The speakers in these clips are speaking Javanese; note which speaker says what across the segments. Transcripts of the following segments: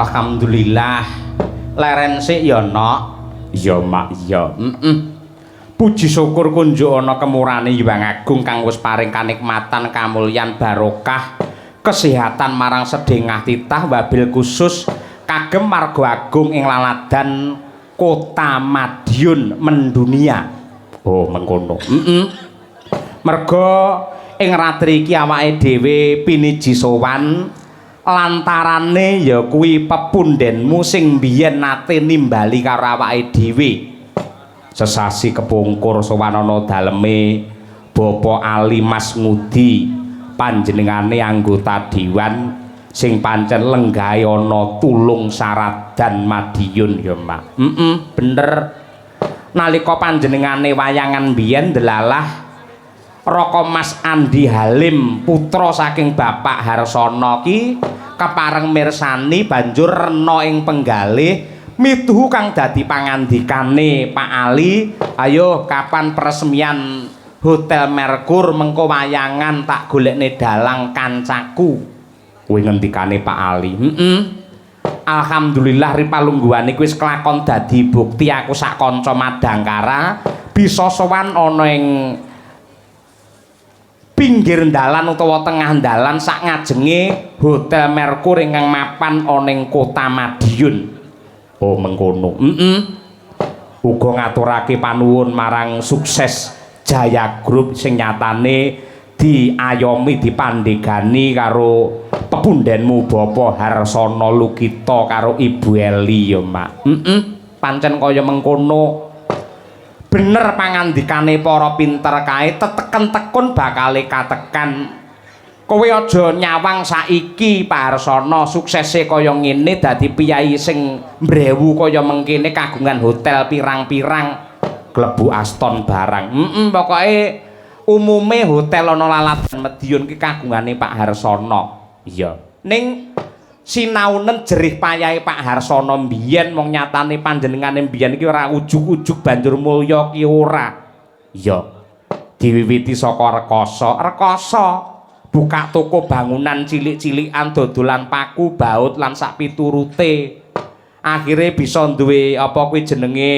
Speaker 1: Alhamdulillah. Leren sik ya, Nok. Iya, Mak, iya. Heeh. Puji syukur kunjuk ana kemurane Hyang Agung kang wis paring kanikmatan, kamulyan, barokah, kesehatan marang sedengah titah, wabil khusus kagem marga agung ing laladan Kota Madiun mendunia. Oh, mengkono. Heeh. Merga ing ratri iki awake dhewe piniji sowan lantarane ya kuwi pepundenmu sing biyen nate nimbali karo awake dhewe. Sesasi kepungkur sowan ana daleme Bapak Ali Mas Ngudi, panjenengane anggota dewan sing pancen lenggahe ana Tulung Saradan Madiun ya, Mak. Heeh, bener. Nalika panjenengane wayangan biyen, delalah Raka Mas Andi Halim, putra saking Bapak Harsono ki kepareng mirsani, banjur rena ing penggalih mituhu kang dadi pangandikane Pak Ali, "Ayo, kapan peresmian Hotel Mercure? Mengko wayangan tak golekne dalang kancaku." Kuwi ngendikane Pak Ali. Heeh. Alhamdulillah, ri palungguhane kuwi wis kelakon, dadi bukti aku sak kanca Madangkara bisa sowan ana ing pinggir dalan utawa tengah dalan sak ngajenge Hotel Mercure ingkang mapan ana ing Kota Madiun. Oh, mengkono. Heeh. Uga ngaturake panuwun marang Sukses Jaya Group sing nyatane diayomi, dipandhegani karo pepundenmu Bapak Harsono Lukita karo Ibu Eli ya, Mak. Heeh. Pancen kaya mengkono. Bener pangandikane para pinter kae, teteken tekun bakale katekan. Kowe aja nyawang saiki Pak Harsono suksese kaya ngene, dadi piyayi sing mbrewu kaya mengkene, kagungan hotel pirang-pirang, klebu Aston barang. Heeh, pokoke umume hotel ana laladan Madiun ki kagungane Pak Harsono. Iya. Ning sinaunen jerih payahe Pak Harsono mbiyen, mong nyatane panjenengane mbiyen iki ora ujug-ujug banjur mulya ki ora. Iya. Diwiwiti saka rekoso, rekoso buka toko bangunan cilik-cilikan, dodolan paku, baut, lan sak piturute. Akhire bisa duwe apa kuwi jenenge,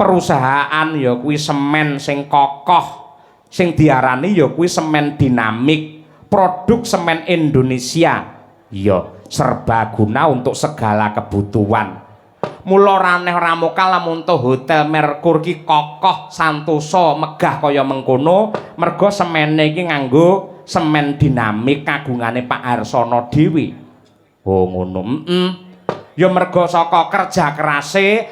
Speaker 1: perusahaan ya kuwi semen sing kokoh, sing diarani ya kuwi Semen Dinamik, produk semen Indonesia. Iya, serbaguna untuk segala kebutuhan. Mula ora aneh ora mokal lamun to Hotel Mercure ki kokoh, santosa, megah kaya mengkono, merga semene iki nganggo Semen Dinamik kagungane Pak Harsono dhewe. Oh, ngono. Heeh. Ya merga saka kerja kerase.